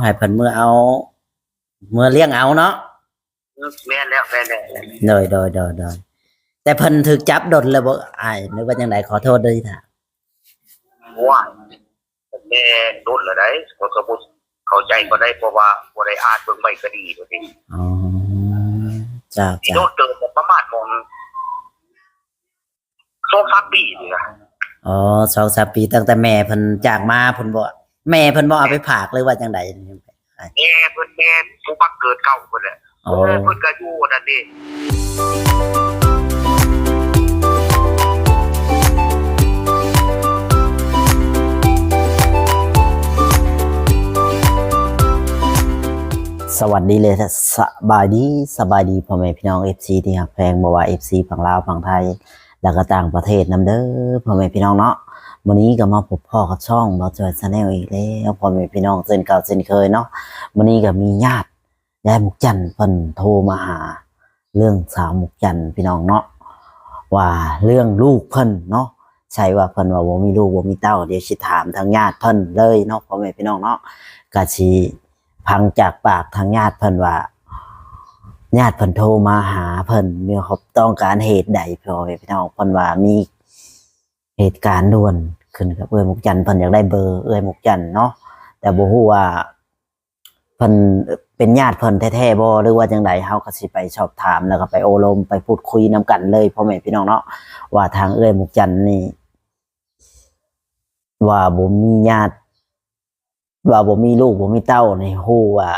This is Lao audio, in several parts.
ໃຫ້ເພິ່ນເມືອເອົາ ເມືອລ້ຽງເອົາເນາະ. ອືມ ແມ່ນແລ້ວ ແມ່ນແລ້ວ ແມ່ນແລ້ວ. ໂດຍ ໂດຍ ໂດຍ ໂດຍ. ແຕ່ເພິ່ນຖືກຈັບດົນແລ້ວບໍ່ອ້າຍ ຫຼືວ່າຈັ່ງໃດ? ຂໍໂທດເດີທີ່ຖາມ. ໂອ້ຍ ແຕ່ດົນແລ້ວໃດ໋ ຂ້ອຍກໍບໍ່ເຂົ້າໃຈປານໃດ ເພາະວ່າບໍ່ໄດ້ອ່ານເບິ່ງໃບຄະດີໂດດນີ້. ອໍ ເຈົ້າ ເຈົ້າ. ທີ່ໂດນເຕີບປະມານໝ່ອງ ສອງສາມປີນີ້ນະ. ອໍ ສອງສາມປີ ຕັ້ງແຕ່ແມ່ເພິ່ນຈາກມາພຸ້ນບໍ່? ແມ່ເພິ່ນບໍ່ເອົາໄປຝາກ ຫຼືວ່າຈັ່ງໃດ? ແມ່ເພິ່ນແມ່ນຜູ້ບັງເກີດເກົ່າເພິ່ນແຫຼະ. ອໍ ເອີ ເພິ່ນກໍຢູ່ນັ້ນເດ້. ສະຫວັດດີ ແລະ ສະບາຍດີ ສະບາຍດີພໍ່ແມ່ພີ່ນ້ອງ ເອັຟຊີ ທີ່ຮັກແພງ ບໍ່ວ່າ ເອັຟຊີ ຝັ່ງລາວ ຝັ່ງໄທ ແລ້ວກໍຕ່າງປະເທດນຳເດີ ພໍ່ແມ່ພີ່ນ້ອງເນາະ. ມື້ນີ້ກໍມາພົບພໍ້ກັບຊ່ອງບ່າວຈອຍ Channel ອີກແລ້ວ ພໍ່ແມ່ພີ່ນ້ອງ ເຊັ່ນເກົ່າເຊັ່ນເຄີຍເນາະ. ມື້ນີ້ກໍມີຍາດ ຍາຍໝົກຈັນເພິ່ນໂທມາຫາເລື່ອງສາວໝົກຈັນ ພີ່ນ້ອງເນາະ ວ່າເລື່ອງລູກເພິ່ນເນາະ. ໃຊ່ວ່າເພິ່ນວ່າບໍ່ມີລູກບໍ່ມີເຕົ້າ ດຽວຊິຖາມທາງຍາດເພິ່ນເລີຍເນາະ ພໍ່ແມ່ພີ່ນ້ອງເນາະ. ກະຊິຟັງຈາກປາກທາງຍາດເພິ່ນວ່າ ຍາດເພິ່ນໂທມາຫາເພິ່ນມີຄວາມຕ້ອງການເຫດໃດ ພໍ່ແມ່ພີ່ນ້ອງ. ເພິ່ນວ່າມີເຫດການດ່ວນຂຶ້ນກັບເອື້ອຍໝົກຈັນ ເພິ່ນຢາກໄດ້ເບີເອື້ອຍໝົກຈັນເນາະ ແຕ່ບໍ່ຮູ້ວ່າ ເພິ່ນເປັນຍາດເພິ່ນແທ້ໆບໍ່ ຫຼືວ່າຈັ່ງໃດ? ເຮົາກໍຊິໄປສອບຖາມ ແລ້ວກໍໄປໂອ້ລົມ ໄປພູດຄຸຍນຳກັນເລີຍ ພໍ່ແມ່ພີ່ນ້ອງເນາະ ວ່າທາງເອື້ອຍໝົກຈັນນີ້ ວ່າບໍ່ມີຍາດ ວ່າບໍ່ມີລູກບໍ່ມີເຕົ້ານີ້ ຮູ້ວ່າ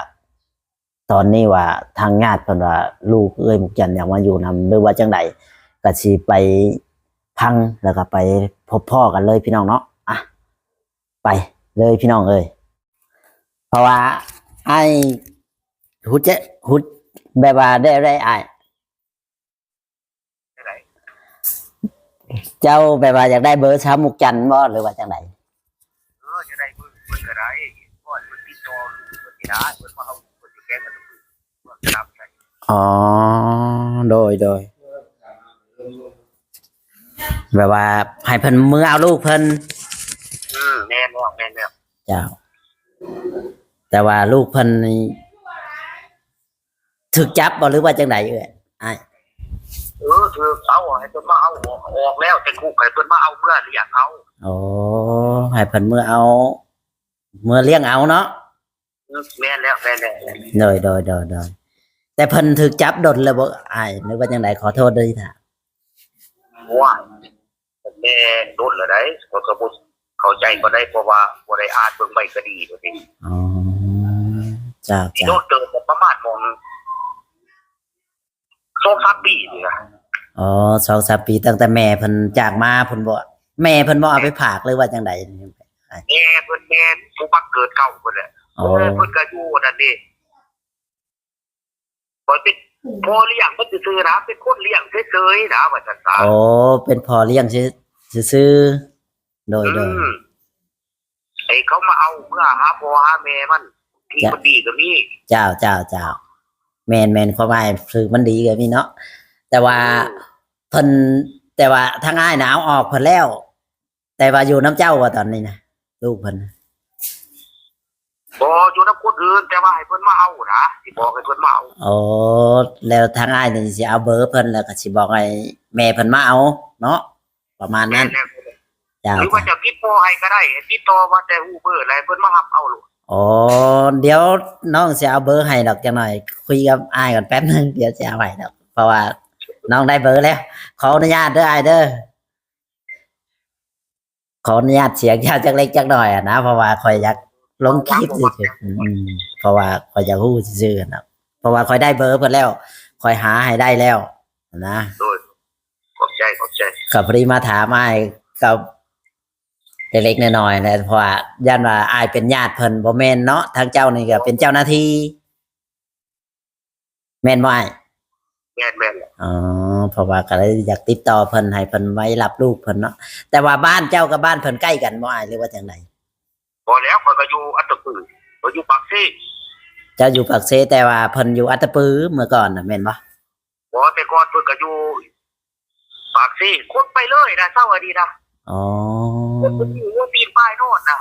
ຕອນນີ້ວ່າທາງຍາດເພິ່ນວ່າລູກເອື້ອຍໝົກຈັນຢາກມາຢູ່ນຳ ຫຼືວ່າຈັ່ງໃດ? ກໍຊິໄປຟັງ ແລ້ວກໍໄປພົບພໍ້ກັນເລີຍ ພີ່ນ້ອງເນາະ. ອ່ະ ໄປເລີຍ ພີ່ນ້ອງເອີຍ. ເພາະວ່າອ້າຍຮູ້ແຈ້ ຮູ້ແບບວ່າໄດ້ ໄດ້ອ້າຍ ເຈົ້າແບບວ່າຢາກໄດ້ເບີຊາວໝົກຈັນບໍ່ ຫຼືວ່າຈັ່ງໃດ? ເອີ ຢາກໄດ້ເບີເພິ່ນກໍໄດ້ ເພິ່ນຕິດຕໍ່ເພິ່ນນີ້ນະ ເພິ່ນມາເອົາເພິ່ນຢູ່ແຂວງອັດຕະປື ເພິ່ນກໍຮັບໃຊ້. ອໍ ໂດຍ ໂດຍ. ແບບວ່າໃຫ້ເພິ່ນເມືອເອົາລູກເພິ່ນ. ອືມ ແມ່ນແລ້ວ ແມ່ນແລ້ວ. ເຈົ້າ ແຕ່ວ່າລູກເພິ່ນນີ້ຖືກຈັບບໍ່ ຫຼືວ່າຈັ່ງໃດເອື້ອຍ ອ້າຍ? ເອີ ຖືກເອົາ ໃຫ້ເພິ່ນມາເອົາ ອອກ ອອກແລ້ວແຕ່ຄຸກ ໃຫ້ເພິ່ນມາເອົາເມືອລ້ຽງເອົາ. ໂອ້ ໃຫ້ເພິ່ນເມືອເອົາ ເມືອລ້ຽງເອົາເນາະ. ອືມ ແມ່ນແລ້ວ ແມ່ນແລ້ວ. ໂດຍ ໂດຍ ໂດຍ ໂດຍ. ແຕ່ເພິ່ນຖືກຈັບດົນແລ້ວບໍ່ອ້າຍ ຫຼືວ່າຈັ່ງໃດ? ຂໍໂທດເດີທີ່ຖາມ. ໂອ້ຍ ແຕ່ດົນແລ້ວໃດ໋ ຂ້ອຍກໍບໍ່ເຂົ້າໃຈປານໃດ ເພາະວ່າບໍ່ໄດ້ອ່ານເບິ່ງໃບຄະດີໂດດນີ້. ອໍ ເຈົ້າ ທີ່ໂດນເຕີບປະມານໝ່ອງ ສອງສາມປີນີ້ນະ. ອໍ ສອງສາມປີ ຕັ້ງແຕ່ແມ່ເພິ່ນຈາກມາພຸ້ນບໍ່? ແມ່ເພິ່ນບໍ່ເອົາໄປຝາກ ຫຼືວ່າຈັ່ງໃດ? ແມ່ເພິ່ນແມ່ນຜູ້ບັງເກີດເກົ່າເພິ່ນແຫຼະ. ອໍ ເອີ ເພິ່ນກໍຢູ່ນັ້ນເດ້ ຂ້ອຍເປັນພໍ່ລ້ຽງເພິ່ນຊື່ໆນະ ເປັນຄົນລ້ຽງເສີຍໆນະ ວ່າຊັ້ນຊະ. ອໍ ເປັນພໍ່ລ້ຽງຊື່ໆ. ໂດຍ ໂດຍ. ອືມ ໃຫ້ເຂົາມາເອົາເມືອຫາພໍ່ຫາແມ່ມັນ ທີ່ມັນດີກໍມີ. ເຈົ້າ ເຈົ້າ ເຈົ້າ. ແມ່ນໆ ຄວາມໝາຍຄືມັນດີກໍມີເນາະ ແຕ່ວ່າ ອືມ ເພິ່ນ ແຕ່ວ່າທາງອ້າຍນະເອົາອອກເພິ່ນແລ້ວ ແຕ່ວ່າຢູ່ນຳເຈົ້າບໍ່ຕອນນີ້ນະ ລູກເພິ່ນ? ບໍ່ ຢູ່ນຳຄົນອື່ນ ແຕ່ວ່າໃຫ້ເພິ່ນມາເອົານະ ຊິບອກໃຫ້ເພິ່ນມາເອົາ. ໂອ້ ແລ້ວທາງອ້າຍນີ້ຊິເອົາເບີເພິ່ນ ແລ້ວກໍຊິບອກໃຫ້ແມ່ເພິ່ນມາເອົາເນາະ ປະມານນັ້ນ. ແມ່ນແລ້ວ. ເຈົ້າ ຫຼືວ່າເຈົ້າຕິດຕໍ່ໃຫ້ກໍໄດ້ ຕິດຕໍ່ວ່າແຕ່ຮູ້ເບີແລ້ວ ເພິ່ນມາຮັບເອົາໂລດ. ອໍ ດຽວນ້ອງຊິເອົາເບີໃຫ້ດອກ ຈັກໜ້ອຍຄຸຍກັບອ້າຍກ່ອນແປັບໜຶ່ງ ດຽວຊິເອົາໃຫ້ດອກ ເພາະວ່ານ້ອງໄດ້ເບີແລ້ວ. ຂໍອະນຸຍາດເດີອ້າຍເດີ ຂໍອະນຸຍາດສຽງເຈົ້າຈັກເລັກຈັກໜ້ອຍຫັ້ນນະ ເພາະວ່າຂ້ອຍຢາກລົງຄລິບຊື່ໆ. ອືມ ເພາະວ່າຂ້ອຍຢາກຮູ້ຊື່ໆນະ ເພາະວ່າຂ້ອຍໄດ້ເບີເພິ່ນແລ້ວ ຂ້ອຍຫາໃຫ້ໄດ້ແລ້ວນະ. ໂດຍ ຂອບໃຈ ຂອບໃຈ. ກໍພໍດີມາຖາມອ້າຍກັບເລັກໆນ້ອຍໆແຫຼະ ເພາະວ່າຢ້ານວ່າອ້າຍເປັນຍາດເພິ່ນ ບໍ່ແມ່ນເນາະ ທາງເຈົ້ານີ້ກໍເປັນເຈົ້າໜ້າທີ່ ແມ່ນບໍ່ອ້າຍ? ແມ່ນໆ. ອໍ ເພາະວ່າກໍເລີຍຢາກຕິດຕໍ່ເພິ່ນ ໃຫ້ເພິ່ນໄວ້ຮັບລູກເພິ່ນເນາະ. ແຕ່ວ່າບ້ານເຈົ້າກັບບ້ານເພິ່ນໃກ້ກັນບໍ່ອ້າຍ ຫຼືວ່າຈັ່ງໃດ? ບໍ່ແລ້ວ ຂ້ອຍກໍຢູ່ອັດຕະປື ຂ້ອຍຢູ່ປາກເຊ. ເຈົ້າຢູ່ປາກເຊ ແຕ່ວ່າເພິ່ນຢູ່ອັດຕະປືເມື່ອກ່ອນນະ ແມ່ນບໍ່? ບໍ່ ແຕ່ກ່ອນເພິ່ນກໍຢູ່ປາກເຊ ຄົນໄປເລີຍນະ ເຊົ້າອັນນີ້ນະ. ອໍ ຄົນໄປຢູ່ຫົວຕີນປາຍໂນນນະ.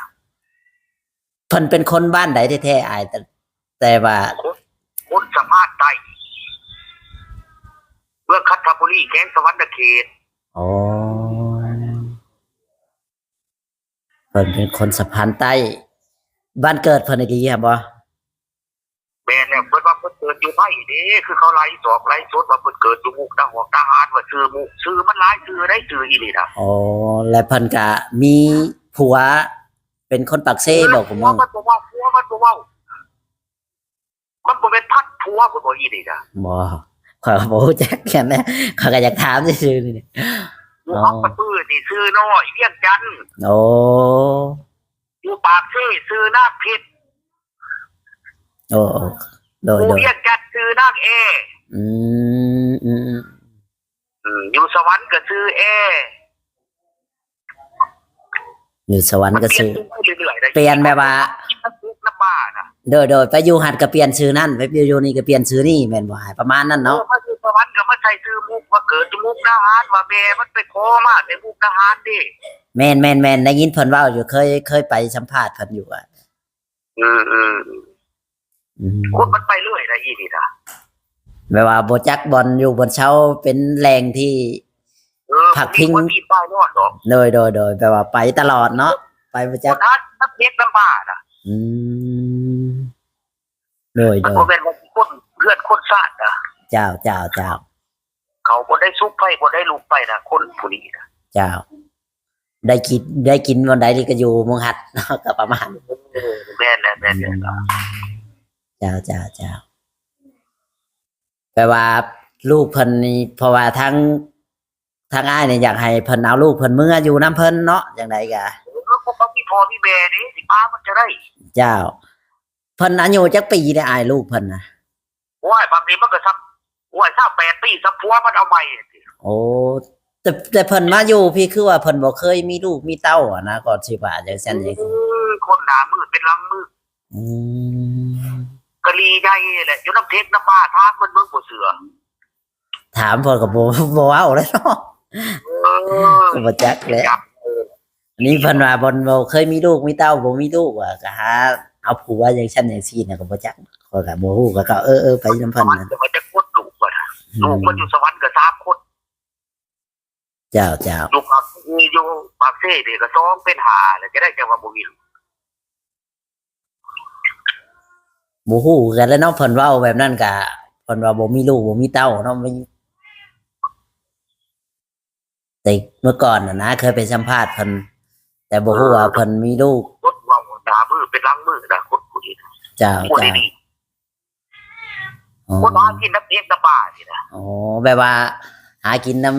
ເພິ່ນເປັນຄົນບ້ານໃດແທ້ໆ ອ້າຍ? ແຕ່ ແຕ່ວ່າ ຄົນ ຄົນສະພານໃຕ້ ເມືອງຄັນທະບູລີ ແຂວງສະຫວັນນະເຂດ. ອໍ ເພິ່ນເປັນຄົນສະພານໃຕ້. ບ້ານເກີດເພິ່ນຢູ່ຫັ້ນບໍ່? ແມ່ນແລ້ວ ເພິ່ນວ່າເພິ່ນເກີດຢູ່ໄທເດ້ ຄືເຂົາໄລຟ໌ສອກໄລຟ໌ສົດວ່າເພິ່ນເກີດຢູ່ມຸກດາຫອກ ດາຫານ ວ່າຊື່ມຸກ ຊື່ມັນຫຼາຍຊື່ໃດ ຊື່ອີ່ນີ້ນະ. ອໍ ແລະເພິ່ນກະມີຜົວເປັນຄົນປາກເຊບໍ? ຜົວມັນບໍ່ເວົ້າ ຜົວມັນບໍ່ເວົ້າ ມັນບໍ່ແມ່ນພັນຜົວພຸ້ນບໍ່ ອີ່ນີ້ນະ? ບໍ່ ຂ້ອຍກໍບໍ່ຮູ້ຈັກກັນນະ ຂ້ອຍກໍຢາກຖາມຊື່ໆນີ້. ຢູ່ ອໍ ອັບປະປືນີ້ຊື່ນ້ອຍວຽງຈັນ. ໂອ້ ຢູ່ປາກເຊຊື່ນາງເພັດ. ໂອ້ ໂດຍ ຢູ່ ໂດຍ ວຽງຈັນຊື່ນາງແອ. ອືມ ອືມ ອືມ ຢູ່ສະຫວັນກໍຊື່ແອ ຢູ່ສະຫວັນກໍຊື່ ມັນປ່ຽນໄປເລື້ອຍໆ ໄດ້ ປ່ຽນແບບວ່າ ນຳປຸກນຳບ້ານນະ. ໂດຍ ໂດຍ ໄປຢູ່ຫັ້ນກໍປ່ຽນຊື່ນັ້ນ ໄປຢູ່ ຢູ່ນີ້ກໍປ່ຽນຊື່ນີ້ ແມ່ນບໍ່ອ້າຍ? ປະມານນັ້ນເນາະ. ເອີ ມາຢູ່ສະຫວັນກໍມາໃສ່ຊື່ມຸກ ວ່າເກີດຢູ່ມຸກດາຫານ ວ່າແມ່ມັນໄປຂໍມາແຕ່ມຸກດາຫານເດ້. ແມ່ນໆໆ ໄດ້ຍິນເພິ່ນເວົ້າຢູ່ ເຄີຍ ເຄີຍໄປສຳພາດເພິ່ນຢູ່. ອືມ ອືມ ອືມ ຄົນມັນໄປເລື້ອຍນະ ອີ່ນີ້ນະ ແບບວ່າບໍ່ຈັກບ່ອນຢູ່ບ່ອນເຊົາ ເປັນແຫຼ່ງທີ່ ເອີ ພັກພິງ ບໍ່ມີບ່ອນຢູ່ບ່ອນນອນດອກ. ໂດຍ ໂດຍ ໂດຍ ແບບວ່າໄປຕະຫຼອດເນາະ ໄປບໍ່ຈັກ ຄົນຫານຳເດັກນຳບ້ານນະ. ອືມ ໂດຍ ໂດຍ ມັນບໍ່ແມ່ນວ່າຄົນເຮືອນຄົນຊາດນະ. ເຈົ້າ ເຈົ້າ ເຈົ້າ ເຂົາບໍ່ໄດ້ສຸກໃຜບໍ່ໄດ້ລຸກໃຜນະ ຄົນຜູ້ນີ້ນະ. ເຈົ້າ ໄດ້ກິນ ໄດ້ກິນບ່ອນໃດນີ້ກໍຢູ່ໝ່ອງຫັ້ນເນາະ ກໍປະມານ. ເອີ ແມ່ນແຫຼະ ແມ່ນແຫຼະ. ອືມ ເຈົ້າ ເຈົ້າ ເຈົ້າ ແປວ່າລູກເພິ່ນນີ້ ເພາະວ່າທາງ ທາງອ້າຍນີ້ຢາກໃຫ້ເພິ່ນເອົາລູກເພິ່ນເມືອຢູ່ນຳເພິ່ນເນາະ ຈັ່ງໃດກໍ ເອີ ເຂົາມີພໍ່ມີແມ່ເດ້ ຊິປະມັນຈະໄດ້ ເຈົ້າ. ເພິ່ນອາຍຸຈັກປີແລ້ວອ້າຍ ລູກເພິ່ນນະ? ໂອ້ຍ ບາດນີ້ມັນກໍສ່ຳ ໂອ້ຍ ຊາວແປດປີ ສ່ຳຜົວມັນເອົາໃໝ່. ໂອ້ ແຕ່ ແຕ່ເພິ່ນມາຢູ່ພີ້ ຄືວ່າເພິ່ນບໍ່ເຄີຍມີລູກມີເຕົ້າຫັ້ນນະ ກໍຊິວ່າຈັ່ງຊັ້ນຈັ່ງຊີ້. ເອີ ຄົນໜ້າມືດເປັນຫຼັງມືດ. ອືມ ກະຫຼີໃຫຍ່ແຫຼະ ຢູ່ນຳເທັກນຳປ່າ ຖາມເພິ່ນເບິ່ງ ບໍ່ເຊື່ອ. ຖາມເພິ່ນກໍບໍ່ ບໍ່ເວົ້າແລ້ວເນາະ. ເອີ ກໍບໍ່ຈັກແຫຼະ. ອັນນີ້ເພິ່ນວ່າບໍ່ ບໍ່ເຄີຍມີລູກມີເຕົ້າ ບໍ່ມີລູກ ວ່າກໍຫາເອົາຜົວຈັ່ງຊັ້ນຈັ່ງຊີ້ນະ ກໍບໍ່ຈັກ ຂ້ອຍກໍບໍ່ຮູ້ ຂ້ອຍກໍເອີໆ ໄປນຳເພິ່ນນະ. ແຕ່ວ່າຈັກຄົນລູກວ່າ ອືມ ລູກມັນຢູ່ສະຫວັນກໍສາມຄົນ. ເຈົ້າ ເຈົ້າ ຢູ່ປາກ ຢູ່ປາກເຊນີ້ກໍສອງເປັນຫ້າແລ້ວ ຈະໄດ້ຈັ່ງວ່າບໍ່ມີລູກ. ບໍ່ຮູ້ຄືກັນແຫຼະເນາະ ເພິ່ນເວົ້າແບບນັ້ນກະ ເພິ່ນວ່າບໍ່ມີລູກບໍ່ມີເຕົ້າເນາະ. ແຕ່ເມື່ອກ່ອນຫັ້ນນະ ເຄີຍໄປສຳພາດເພິ່ນ ແຕ່ບໍ່ຮູ້ວ່າເພິ່ນມີລູກ. ຄົນເວົ້າໜ້າມືເປັນຫຼັງມືນະ ຄົນຜູ້ນີ້. ເຈົ້າ ຄົນ ເຈົ້າ ດີໆ. ອໍ ຄົນຫາກິນນຳເທກນຳປ່ານີ້ນະ. ອໍ ແບບວ່າຫາກິນນຳ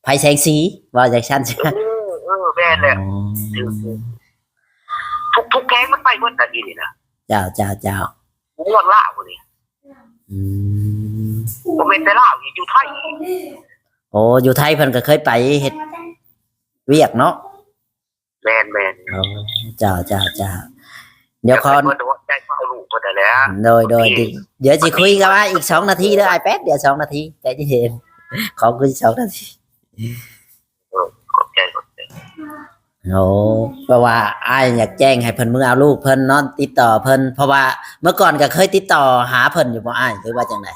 ໄພແສງສີ ເວົ້າຈັ່ງຊັ້ນຊະ. ເອີ ເອີ ແມ່ນແລ້ວ. ອໍ ທຸກໆແຂວງມັນໄປເບິດນະ ອີ່ນີ້ນະ. ເຈົ້າ ເຈົ້າ ເຈົ້າ. ເມືອງລາວນີ້. ອືມ ບໍ່ແມ່ນແຕ່ລາວ ຢູ່ໄທ. ໂອ້ ຢູ່ໄທເພິ່ນກໍເຄີຍໄປເຮັດວຽກເນາະ. ແມ່ນໆ ອໍ ເຈົ້າ ເຈົ້າ ເຈົ້າ. ດຽວຂໍ ເພິ່ນໃຈເອົາລູກເພິ່ນນັ້ນແຫຼະ. ໂດຍ ໂດຍ ດຽວຊິຄຸຍກັບອ້າຍອີກສອງນາທີເດີ ອ້າຍແປດດຽວ ສອງນາທີ ໃຈເຢັນໆ ຂໍຄຸຍສອງນາທີ. ເອີ ຂອບໃຈ ຂອບໃຈ. ໂອ້ ເພາະວ່າອ້າຍຢາກແຈ້ງໃຫ້ເພິ່ນເມືອເອົາລູກເພິ່ນເນາະ ຕິດຕໍ່ເພິ່ນ ເພາະວ່າເມື່ອກ່ອນກໍເຄີຍຕິດຕໍ່ຫາເພິ່ນຢູ່ບໍ່ອ້າຍ ຫຼືວ່າຈັ່ງໃດ?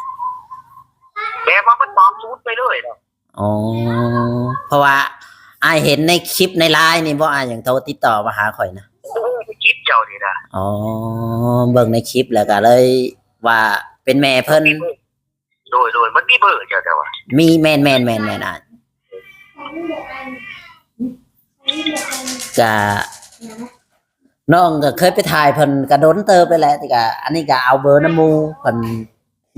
ແບບວ່າມັນບອກສູນໄປເລີຍເນາະ. ອໍ ເພາະວ່າອ້າຍເຫັນໃນຄລິບໃນ LINE ນີ້ບໍ່ ອ້າຍຍັງໂທຕິດຕໍ່ມາຫາຂ້ອຍນະ. ເອີ ໃນຄລິບເຈົ້ານີ້ນະ. ອໍ ເບິ່ງໃນຄລິບແລ້ວກໍເລີຍວ່າເປັນແມ່ເພິ່ນ. ໂດຍ ໂດຍ ມັນມີເບີເຈົ້າແຕ່ວ່າ. ມີ ແມ່ນໆໆໆ ອ້າຍ. ກະ ນ້ອງກໍເຄີຍໄປຖ່າຍເພິ່ນກໍດົນເຕີບໄປແຫຼະ ແຕ່ກໍອັນນີ້ກໍເອົາເບີນຳໝູ່ ເພິ່ນ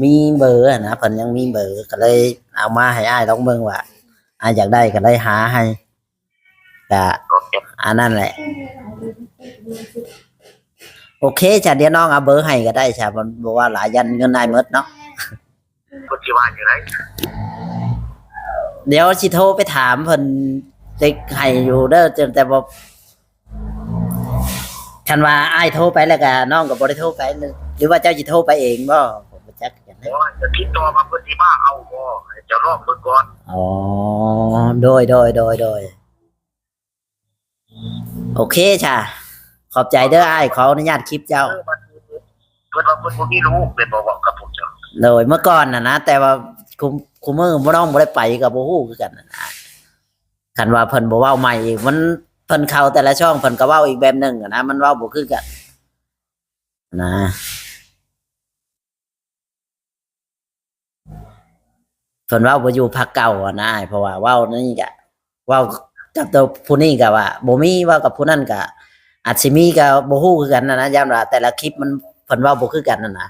ມີເບີຫັ້ນນະ ເພິ່ນຍັງມີເບີ ກໍເລີຍເອົາມາໃຫ້ອ້າຍລອງເບິ່ງວ່າ ອ້າຍຢາກໄດ້ກໍເລີຍຫາໃຫ້ ກະອັນນັ້ນແຫຼະ. ໂອເຄ ຊະ ດຽວນ້ອງເອົາເບີໃຫ້ກໍໄດ້ຊະ ບໍ່ວ່າຫຼາຍ ຢ້ານເງິນອ້າຍໝົດເນາະ. ເພິ່ນຊິວ່າຈັ່ງໃດ? ດຽວຊິໂທໄປຖາມເພິ່ນ ເດັກໃຫ້ຢູ່ເດີ ແຕ່ ແຕ່ບໍ່ ຄັນວ່າອ້າຍໂທໄປແລ້ວກະນ້ອງກໍບໍ່ໄດ້ໂທໄປ ຫຼືວ່າເຈົ້າຊິໂທໄປເອງບໍ່? ບໍ່ຈັກຄືກັນ. ໂອ້ຍ ກໍຕິດຕໍ່ວ່າເພິ່ນຊິມາເອົາບໍ່ ໃຫ້ເຈົ້າລອງເບິ່ງກ່ອນ. ອໍ ໂດຍ ໂດຍ ໂດຍ ໂດຍ. ໂອເຄຊະ ຂ ຂອບໃຈເດີອ້າຍ ຂໍອະນຸຍາດຄລິບເຈົ້າ. ເອີ ເພິ່ນວ່າເພິ່ນບໍ່ມີລູກແມ່ນບໍ່ ເວົ້າກັບພວກເຈົ້າ? ໂດຍ ເມື່ອກ່ອນນະນະ ແຕ່ວ່າຄຸ ຄຸມື້ບໍ່ ນ້ອງບໍ່ໄດ້ໄປກໍບໍ່ຮູ້ຄືກັນນະນະ. ຄັນວ່າເພິ່ນບໍ່ເວົ້າໃໝ່ອີກ ມັນ ເພິ່ນເຂົ້າແຕ່ລະຊ່ອງ ເພິ່ນກໍເວົ້າອີກແບບໜຶ່ງນະ ມັນເວົ້າບໍ່ຄືກັນນະ. ເພິ່ນເວົ້າບໍ່ຢູ່ພັກເກົ່າຫັ້ນນາ ເພາະວ່າເວົ້ານີ້ກະ ເວົ້າກັບໂຕຜູ້ນີ້ກະວ່າບໍ່ມີ ເວົ້າກັບຜູ້ນັ້ນກະອາດຊິມີ ກະບໍ່ຮູ້ຄືກັນຫັ້ນນະ ຢ້ານວ່າແຕ່ລະຄລິບມັນ ເພິ່ນເວົ້າບໍ່ຄືກັນຫັ້ນນະ.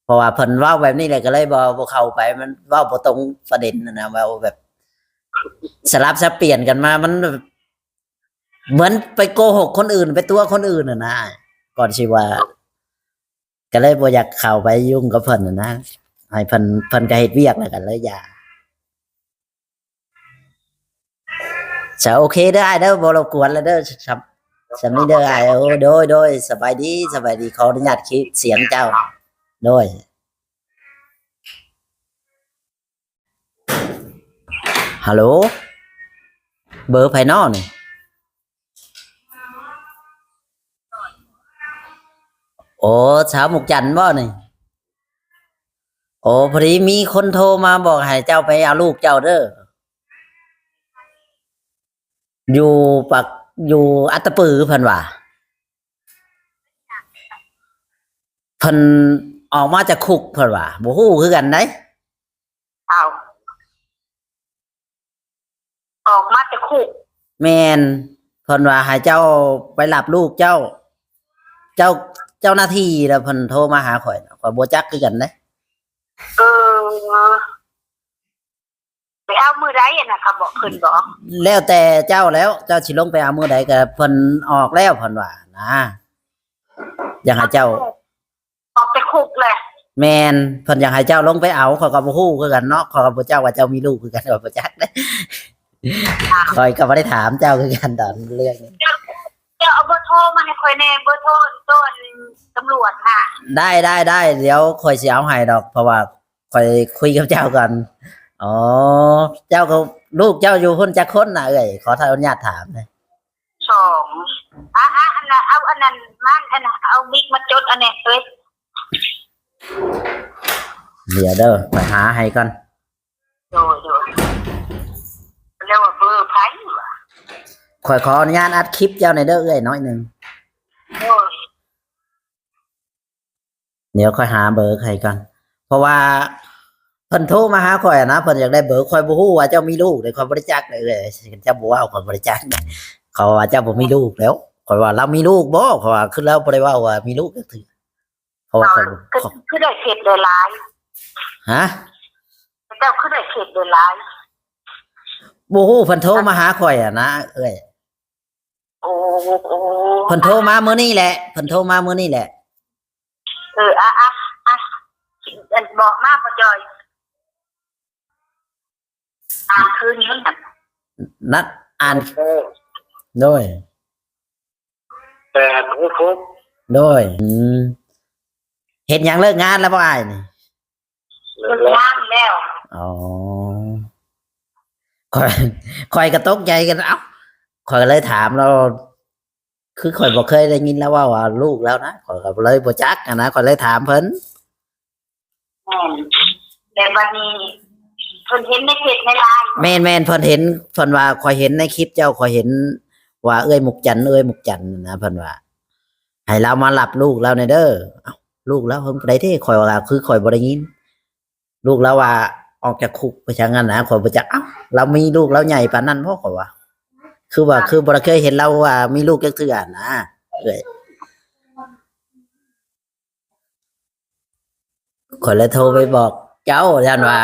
ເພາະວ່າເພິ່ນເວົ້າແບບນີ້ແຫຼະ ກະເລີຍບໍ່ ບໍ່ເຂົ້າໄປ ມັນເວົ້າບໍ່ຕົງປະເດັນຫັ້ນນະ ເວົ້າແບບສະຫຼັບສັບປ່ຽນກັນມາ ມັນແບບ ເໝືອນໄປໂກຫົກຄົນອື່ນ ໄປຕົວະຄົນອື່ນຫັ້ນນາ ກ່ອນຊິວ່າ ກະເລີຍບໍ່ຢາກເຂົ້າໄປຫຍຸ້ງກັບເພິ່ນຫັ້ນນາ ໃຫ້ເພິ່ນ ເພິ່ນກະເຮັດວຽກແລ້ວ ກະເລີຍຢ່າ. ສະ ໂອເຄເດີອ້າຍເດີ ບໍ່ລົບກວນແລ້ວເດີ ສຳ ສຳນີ້ເດີອ້າຍ. ໂອ້ ໂດຍ ໂດຍ ສະບາຍດີ ສະບາຍດີ ຂໍອະນຸຍາດຄລິບສຽງເຈົ້າ ໂດຍ. ຮັລໂຫຼ ເບີໃຜນໍນີ້? ໂອ້ ຊາວໝວກຈັນບໍນີ້? ໂອ້ ພໍດີມີຄົນໂທມາບອກໃຫ້ເຈົ້າໄປເອົາລູກເຈົ້າເດີ ຢູ່ປາກ ຢູ່ອັດຕະປື ເພິ່ນວ່າ ເພິ່ນອອກມາຈາກຄຸກ ເພິ່ນວ່າ ບໍ່ຮູ້ຄືກັນໃດ. ອ້າວ ອອກມາແຕ່ຄຸກ? ແມ່ນ ເພິ່ນວ່າໃຫ້ເຈົ້າໄປຮັບລູກເຈົ້າ ເຈົ້າ ເຈົ້າໜ້າທີ່ລະເພິ່ນໂທມາຫາຂ້ອຍ ຂ້ອຍບໍ່ຈັກຄືກັນເດ້. ເອີ ໄປເອົາມື້ໃດຫັ້ນນະ ເຂົາບອກ ເພິ່ນບອກ? ແລ້ວແຕ່ເຈົ້າແລ້ວ ເຈົ້າຊິລົງໄປເອົາມື້ໃດ ກະເພິ່ນອອກແລ້ວ ເພິ່ນວ່ານະ ຢາກໃຫ້ເຈົ້າ ອອກແຕ່ຄຸກແຫຼະ. ແມ່ນ ເພິ່ນຢາກໃຫ້ເຈົ້າລົງໄປເອົາ ຂ້ອຍກໍບໍ່ຮູ້ຄືກັນເນາະ ຂ້ອຍກໍບໍ່ຈັກວ່າເຈົ້າມີລູກຄືກັນ ຂ້ອຍບໍ່ຈັກເດ້ ຂ້ອຍກໍບໍ່ໄດ້ຖາມເຈົ້າຄືກັນຕອນເລື່ອງນີ້. ເຈົ້າ ເຈົ້າເອົາເບີໂທມາໃຫ້ຂ້ອຍແດ່ ເບີໂທໂຕຕຳຫຼວດນະ. ໄດ້ ໄດ້ ໄດ້ ດຽວຂ້ອຍຊິເອົາໃຫ້ດອກ ເພາະວ່າຂ້ອຍຄຸຍກັບເຈົ້າກ່ອນ. ອໍ ເຈົ້າກໍ ລູກເຈົ້າຢູ່ພຸ້ນຈັກຄົນນະເອື້ອຍ ຂໍອະນຸຍາດຖາມແດ່? ສອງ ອາ ອາ ອັນນ່າ ເອົາອັນນັ້ນມາ ອັນນ່າ ເອົາມິກມາຈົດອັນນີ້ເອີຍ. ດຽວເດີ ຂ້ອຍຫາໃຫ້ກ່ອນ. ໂດຍ ໂດຍ ແລ້ວວ່າເບີໃຜວະ? ຂ້ອຍຂໍອະນຸຍາດອັດຄລິບເຈົ້າແດ່ເດີເອື້ອຍ ໜ້ອຍໜຶ່ງ. ໂດຍ. ດຽວຂ້ອຍຫາເບີໃຫ້ກ່ອນ ເພາະວ່າເພິ່ນໂທມາຫາຂ້ອຍນະ ເພິ່ນຢາກໄດ້ເບີ ຂ້ອຍບໍ່ຮູ້ວ່າເຈົ້າມີລູກເດ້ ຂ້ອຍບໍ່ໄດ້ຈັກເດ້ເອື້ອຍ ເຈົ້າບໍ່ເວົ້າ ຂ້ອຍບໍ່ໄດ້ຈັກເດ້ ເຂົາວ່າເຈົ້າບໍ່ມີລູກແລ້ວ ຂ້ອຍວ່າລາວມີລູກບໍ່ ເພາະວ່າຄືລາວບໍ່ໄດ້ເວົ້າວ່າມີລູກຈັກເທື່ອ ເພາະວ່າຂ້ອຍ ຄື ຄືໄດ້ເຂດໄດ້ຫຼາຍ? ຮະ? ເຈົ້າຄືໄດ້ເຂດໄດ້ຫຼາຍ? ບໍ່ຮູ້ ເພິ່ນໂທມາຫາຂ້ອຍຫັ້ນນະເອື້ອຍ. ໂອ້ ໂອ້ ເພິ່ນໂທມາມື້ນີ້ແຫຼະ ເພິ່ນໂທມາມື້ນີ້ແຫຼະ. ເອີ ອະ ອະ ອະ ອັນ ບອກມາພໍ່ຈ່ອຍ ອ່ານຄືນນີ້ ນັດອ່ານ ໂດຍ ແປດຫົກຫົກ ໂດຍ. ອືມ ເຮັດຫຍັງ ເລີກງານແລ້ວບໍ່ອ້າຍນີ້? ເລີກງານແລ້ວ. ອໍ ຂ້ອຍ ຂ້ອຍກໍຕົກໃຈກັນ ເອົ້າ ຂ້ອຍກໍເລີຍຖາມລາວ ຄືຂ້ອຍບໍ່ເຄີຍໄດ້ຍິນລາວເວົ້າວ່າລູກລາວນະ ຂ້ອຍກໍເລີຍບໍ່ຈັກຫັ້ນນະ ຂ້ອຍເລີຍຖາມເພິ່ນ. ແມ່ນ ແຕ່ບັດນີ້ເພິ່ນເຫັນໃນເຟສໃນລາຍ. ແມ່ນໆ ເພິ່ນເຫັນ ເພິ່ນວ່າຂ້ອຍເຫັນໃນຄລິບເຈົ້າ ຂ້ອຍເຫັນວ່າເອື້ອຍມຸກຈັນ ເອື້ອຍມຸກຈັນນະ ເພິ່ນວ່າ ໃຫ້ລາວມາຮັບລູກລາວແດ່ເດີ. ເອົ້າ ລູກລາວເພິ່ນຜູ້ໃດເດ້? ຂ້ອຍວ່າຄືຂ້ອຍບໍ່ໄດ້ຍິນ ລູກລາວວ່າອອກຈາກຄຸກໄປຈັ່ງນັ້ນນະ ຂ້ອຍບໍ່ຈັກ. ເອົ້າ ລາວມີລູກລາວໃຫຍ່ປານນັ້ນບໍ່? ຂ້ອຍວ່າ ຄືວ່າ ຄືບໍ່ໄດ້ເຄີຍເຫັນລາວວ່າມີລູກຈັກເທື່ອນະເອື້ອຍ. ຂ້ອຍເລີຍໂທໄປບອກເຈົ້າ ຢ້ານວ່າ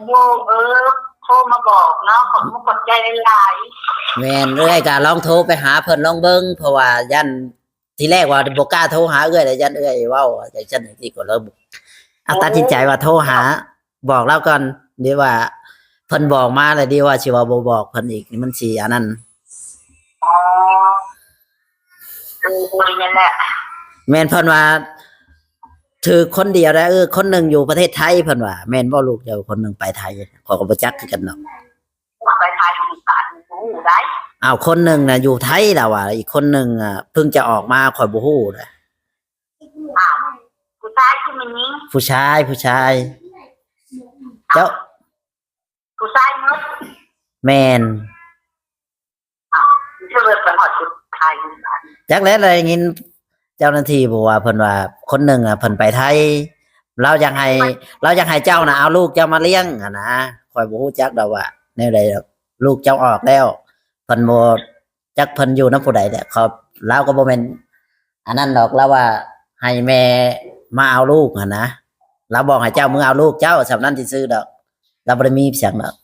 ໂອ້ ເອີ ໂທມາບອກເນາະ ຂອບ ຂອບໃຈຫຼາຍໆ. ແມ່ນ ເອື້ອຍກໍລອງໂທໄປຫາເພິ່ນລອງເບິ່ງ ເພາະວ່າຢ້ານ ທີແລກວ່າບໍ່ກ້າໂທຫາເອື້ອຍ ແລ້ວຢ້ານເອື້ອຍເວົ້າຈັ່ງຊັ້ນຈັ່ງຊີ້ ກໍເລີຍ ເອົາ ຕັດສິນໃຈວ່າໂທຫາ ບອກລາວກ່ອນ ດີວ່າເພິ່ນບອກມາແລ້ວ ດີວ່າຊິວ່າບໍ່ບອກເພິ່ນອີກ ມັນຊິອັນນັ້ນ. ອໍ ເອີ ແມ່ນແຫຼະ ແມ່ນ ເພິ່ນວ່າຖືກຄົນດຽວໄດ໋ ເອີ ຄົນໜຶ່ງຢູ່ປະເທດໄທ ເພິ່ນວ່າ ແມ່ນບໍ່ ລູກເຈົ້າຄົນໜຶ່ງໄປໄທ? ຂ້ອຍກໍບໍ່ຈັກຄືກັນເນາະ ໄປໄທ ກໍບໍ່ຮູ້ໄດ໋. ອ້າວ ຄົນໜຶ່ງນະຢູ່ໄທລະວ່າ ອີກຄົນໜຶ່ງອະເພິ່ງຈະອອກມາ ຂ້ອຍບໍ່ຮູ້ເດ້. ອ້າວ ຜູ້ຊາຍຄືແມ່ນຍິງ? ຜູ້ຊາຍ ຜູ້ຊາຍ. ເຈົ້າ ຜູ້ຊາຍໝົດ? ແມ່ນ. ອ້າວ ຄືວ່າໄປຮອດຜູ້ຊາຍຢູ່ບ້ານ? ຈັກແຫຼະ ໄດ້ຍິນເຈົ້າໜ້າທີ່ບອກວ່າ ເພິ່ນວ່າຄົນໜຶ່ງນະເພິ່ນໄປໄທ ລາວຢາກໃຫ້ ລາວຢາກໃຫ້ເຈົ້ານະເອົາລູກເຈົ້າມາລ້ຽງຫັ້ນນະ. ຂ້ອຍບໍ່ຮູ້ຈັກດອກວ່າແນວໃດດອກ ລູກເຈົ້າອອກແລ້ວ ເພິ່ນບໍ່ ຈັກເພິ່ນຢູ່ນຳຜູ້ໃດແຫຼະ ເຂົາ ລາວກໍບໍ່ແມ່ນອັນນັ້ນດອກ ລາວວ່າໃຫ້ແມ່ມາເອົາລູກຫັ້ນນະ ລາວບອກໃຫ້ເຈົ້າມືເອົາລູກເຈົ້າ ສ່ຳນັ້ນຊື່ໆດອກ ລາວບໍ່ໄດ້ມີຫຍັງດອກ.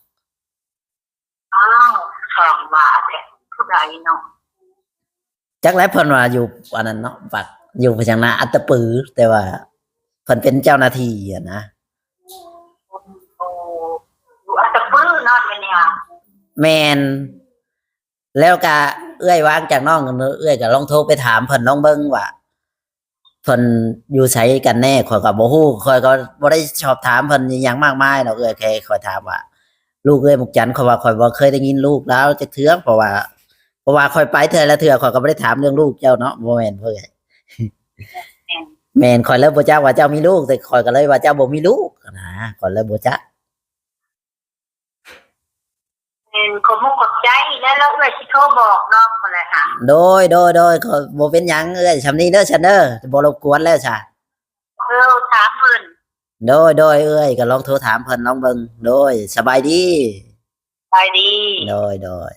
ອ້າວ ຊ່າງວ່າແທ້ ຜູ້ໃດເນາະ? ຈັກແຫຼະ ເພິ່ນວ່າຢູ່ອັນນັ້ນເນາະ ປາກ ຢູ່ພະຍັງນາອັດຕະປື ແຕ່ວ່າເພິ່ນເປັນເຈົ້າໜ້າທີ່ຫັ້ນນະ. ໂອ້ ຢູ່ອັດຕະປືເນາະ ແມ່ນຫຍັງ? ແມ່ນ. ແລ້ວກະເອື້ອຍວາງຈາກນ້ອງ ເອື້ອຍກະລອງໂທໄປຖາມເພິ່ນລອງເບິ່ງວ່າ ເພິ່ນຢູ່ໃສກັນແນ່ ຂ້ອຍກໍບໍ່ຮູ້ ຂ້ອຍກໍບໍ່ໄດ້ສອບຖາມເພິ່ນອີ່ຫຍັງມາກມາຍດອກເອື້ອຍ ແຄ່ຂ້ອຍຖາມວ່າ ລູກເອື້ອຍໝົກຈັນ ຂ້ອຍວ່າຂ້ອຍບໍ່ເຄີຍໄດ້ຍິນລູກລາວຈັກເທື່ອ ເພາະວ່າ ເພາະວ່າຂ້ອຍໄປເທື່ອລະເທື່ອ ຂ້ອຍກໍບໍ່ໄດ້ຖາມເລື່ອງລູກເຈົ້າເນາະ ບໍ່ແມ່ນເອື້ອຍ? ແມ່ນ ແມ່ນ ຂ້ອຍເລີຍບໍ່ຈັກວ່າເຈົ້າມີລູກ ແຕ່ຂ້ອຍກໍເລີຍວ່າເຈົ້າບໍ່ມີລູກນະ ຂ້ອຍເລີຍບໍ່ຈັກ. ແມ່ນ ຂອບມຸກຂອບໃຈ ແລ້ວ ແລ້ວເອື້ອຍຊິໂທບອກເນາະ ພຸ້ນແຫຼະຫາ. ໂດຍ ໂດຍ ໂດຍ ກໍບໍ່ເປັນຫຍັງເອື້ອຍ ຊ່ຳນີ້ເດີ ຊັ້ນເດີ ບໍ່ລົບກວນແລ້ວຊະ. ເອີ ຖາມເພິ່ນ. ໂດຍ ໂດຍ ເອື້ອຍກໍລອງໂທຖາມເພິ່ນລອງເບິ່ງ. ໂດຍ ສະບາຍດີ. ສະບາຍດີ. ໂດຍ ໂດຍ.